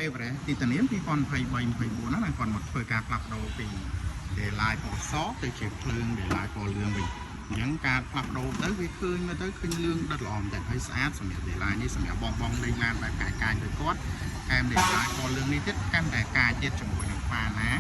Everest Titanium 2023 24ហ្នឹងណាគាត់មកធ្វើការផ្លាស់ប្ដូរពី daylight ពណ៌សទៅជាភ្លើង daylight ពណ៌លឿងវិញអញ្ចឹងការផ្លាស់ប្ដូរទៅវាឃើញមើលទៅឃើញលឿងដិតល្អមែនតើហើយស្អាតសម្រាប់ daylight នេះសម្រាប់បងបងលេងឡានបែបកាយកាយដូចគាត់ថែម daylight ពណ៌លឿងនេះទៀតកាន់តែកាយទៀតជាមួយនឹងហ្វាណា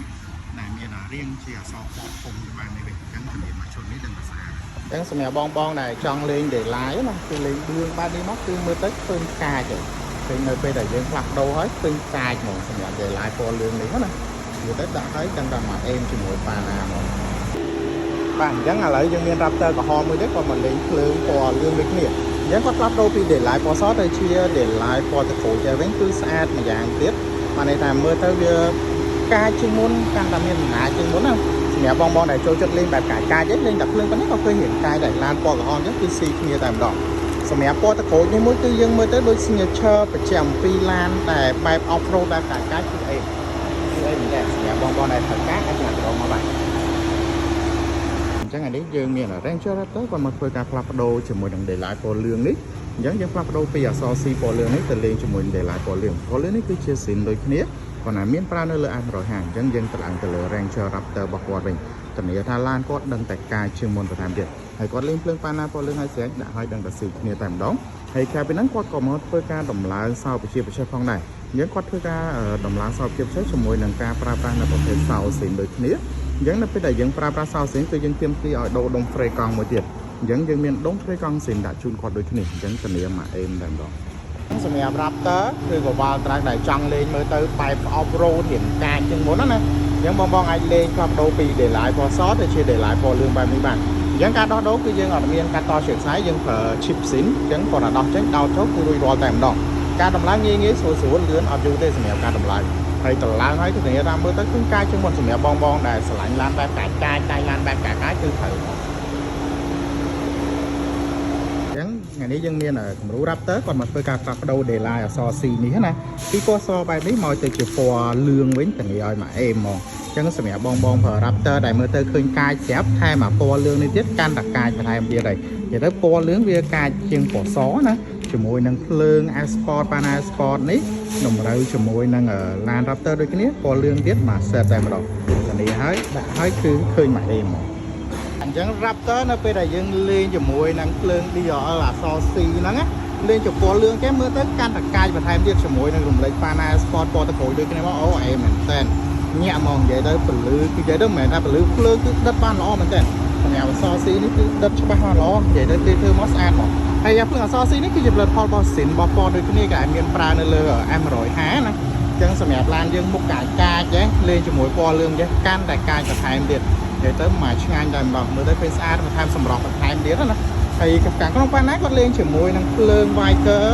ដែលមានរាងជាអក្សរបកពុំទៅបាននេះវិញអញ្ចឹងជំនាញមួយឈុតនេះដឹងតែស្អាតអញ្ចឹងសម្រាប់បងបងដែលចង់លេង daylight ណាគឺលេងលឿងបែបនេះមកគឺមើលទៅឃើញកាចហើយឃើញនៅពេលដែលយើងផ្លាស់ប្ដូរហើយឃើញកាចហ្មងសម្រាប់ daylight ពណ៌លឿងនេះណានិយាយទៅដាក់ហើយដឹងតែមកអេមជាមួយប៉ាណាហ្មងបាទអញ្ចឹងឥឡូវយើងមាន Raptor ក្រហមមួយទៀតគាត់មកលេងភ្លើងពណ៌លឿងដូចគ្នាអញ្ចឹងគាត់ផ្លាស់ប្ដូរពី daylight ពណ៌សទៅជា daylight ពណ៌ទឹកក្រូចទៅវិញគឺស្អាតម្យ៉ាងទៀតបានន័យថាមើលទៅវាកាចជាងមុនកាន់តែមានអំណាចជាងមុនណាសម្រាប់បងបងដែលចូលចិត្តលេងបែបកាចកាចឯងលេងតែភ្លើងប៉ុណ្ណេះក៏ឃើញរាងកាយដែរឡានពណ៌ក្រហមអញ្ចឹងគឺស៊ីគ្នាតែម្ដងសម្រាប់ពណ៌ទឹកក្រូចនេះមួយគឺយើងមើលទៅដូច signature ប្រចាំពីឡានតែបែប off road បែបកាចកាចគឺអីគឺអីមិនដែរសម្រាប់បងបងដែលត្រូវការអាចចំណាប់រងមកបាទអញ្ចឹងអានេះយើងមាន Ranger Raptor គាត់មកធ្វើការផ្លាស់ប្ដូរជាមួយនឹង daylight ពណ៌លឿងនេះអញ្ចឹងយើងផ្លាស់ប្ដូរពីអក្សរ C ពណ៌លឿងនេះទៅលេងជាមួយនឹង daylight ពណ៌លឿងពណ៌លឿងនេះគឺជា ស៊ីនដូចគ្នាគាត់ណាមានប្រើនៅលើ S150 អញ្ចឹងយើងទៅឡើងទៅលើ Ranger Raptor របស់គាត់វិញធានាថាឡានគាត់ដឹងតែកាយជាងមុនបន្ថែមទៀតហើយគាត់លេងភ្លើងប៉ាណាពណ៌លឿងហើយស្រេចដាក់ឲ្យដឹងតែស៊ីគ្នាតែម្ដងហើយក្រៅពីហ្នឹងគាត់ក៏មកធ្វើការដំឡើងសោប្រជាពិសេសផងដែរអញ្ចឹងគាត់ធ្វើការដំឡើងសោប្រជាពិសេសជាមួយនឹងការប្រើប្រាស់នៅប្រភេទសោស៊ីនដូចគ្នាអញ្ចឹងនៅពេលដែលយើងប្រើប្រាស់សោស៊ីនគឺយើងទាមទារឲ្យដូរដុំហ្វ្រេកង់មួយទៀតអញ្ចឹងយើងមានដុំហ្វ្រេកង់ស៊ីនដាក់ជូនគាត់ដូចគ្នាអញ្ចឹងធានាមកអេមតែម្ដងសម្រាប់ Raptor ឬក៏ Wildtrak ដែលចង់លេងមើលទៅបែប off road រៀងកាចជាងមុនណាណាអញ្ចឹងបងបងអាចលេងផ្លាស់ប្ដូរពី daylight ពណ៌សទៅជា daylight ពណ៌លឿងបែបនេះបានអញ្ចឹងការដោះដូរគឺយើងអត់មានកាត់តជើងខ្សែយើងប្រើ chip ស៊ីនអញ្ចឹងគាត់តែដោះចេញដោតចូលគឺរួចរាល់តែម្ដងការដំឡើងងាយងាយស្រួលស្រួលលឿនអត់យូរទេសម្រាប់ការដំឡើងហើយតម្លើងហើយគឺធានាថាមើលទៅគឺកាយជាងមុនសម្រាប់បងបងដែលស្រឡាញ់ឡានបែបកាចកាចតែឡានបែបកាចកាចគឺត្រូវហ្មងអញ្ចឹងថ្ងៃនេះយើងមានគំរូ Raptor គាត់មកធ្វើការផ្លាស់ប្ដូរ daylight អក្សរ C នេះណាពីពណ៌សបែបនេះមកទៅជាពណ៌លឿងវិញធានាឲ្យមកអេមហ្មងអញ្ចឹងសម្រាប់បងបងប្រើ Raptor ដែលមើលទៅឃើញកាយស្រាប់ថែមអាពណ៌លឿងនេះទៀតកាន់តែកាយបន្ថែមទៀតហើយនិយាយទៅពណ៌លឿងវាកាចជាងពណ៌សណាជាមួយនឹងភ្លើង S Sport Pana Sport នេះតម្រូវជាមួយនឹងឡាន Raptor ដូចគ្នាពណ៌លឿងទៀតមក set តែម្ដងធានាហើយដាក់ហើយគឺឃើញមកអេមហ្មងអញ្ចឹង Raptor នៅពេលដែលយើងលេងជាមួយនឹងភ្លើង DRL អក្សរ C ហ្នឹងណាលេងចំពណ៌លឿងគេមើលទៅកាន់តែកាយបន្ថែមទៀតជាមួយនឹងរំលេច Pana Sport ពណ៌ទឹកក្រូចដូចគ្នាមកអូអេមែនតើញាក់ហ្មងនិយាយទៅពលឺគឺនិយាយទៅមិនមែនថាពលឺភ្លើងគឺដិតបានល្អមែនតើសម្រាប់អក្សរ C នេះគឺដិតច្បាស់បានល្អនិយាយទៅគេធ្វើមកស្អាតហ្មងហើយយ៉ាភ្លើងអក្សរ C នេះគឺជាផលិតផលរបស់ ស៊ីនរបស់ Ford ដូចគ្នាគេមានប្រើនៅលើ M150 ណាអញ្ចឹងសម្រាប់ឡានយើងមុខកាចកាចចេះលេងជាមួយពណ៌លឿងចេះកាន់តែកាចបន្ថែមទៀតនិយាយទៅមកឆ្ងាញ់តែម្ដងមើលទៅឃើញស្អាតបន្ថែមសម្រស់បន្ថែមទៀតណាហើយខាងក្នុងប៉ាណាគាត់លេងជាមួយនឹងភ្លើង Viker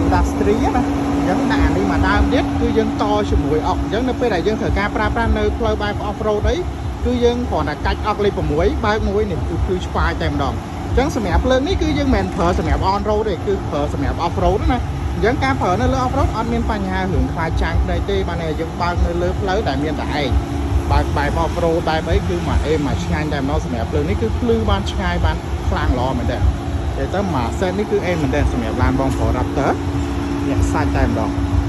Industry ណាអញ្ចឹងដាក់អានេះមកដើមទៀតគឺយើងតជាមួយអុកអញ្ចឹងនៅពេលដែលយើងត្រូវការប្រើប្រាស់នៅផ្លូវបែប off road អីគឺយើងគ្រាន់តែកាច់អុកលេខ6បើកមួយនេះគឺភ្លឺឆ្វាយតែម្ដងអញ្ចឹងសម្រាប់ភ្លើងនេះគឺយើងមិនមែនប្រើសម្រាប់ on road ទេគឺប្រើសម្រាប់ off road ណាអញ្ចឹងការប្រើនៅលើ off road អត់មានបញ្ហារឿងខ្លាចចាំងភ្នែកទេបានតែយើងបើកនៅលើផ្លូវដែលមានតែឯងបើកបែប off road បែបអីគឺមកអេមកឆ្ងាញ់តែម្ដងសម្រាប់ភ្លើងនេះគឺភ្លឺបានឆ្ងាយបានខ្លាំងល្អមែនទេនិយាយទៅមួយ set នេះគឺអេមែនទេសម្រាប់ឡានបងប្រុស Raptor ញាក់សាច់តែម្ដង។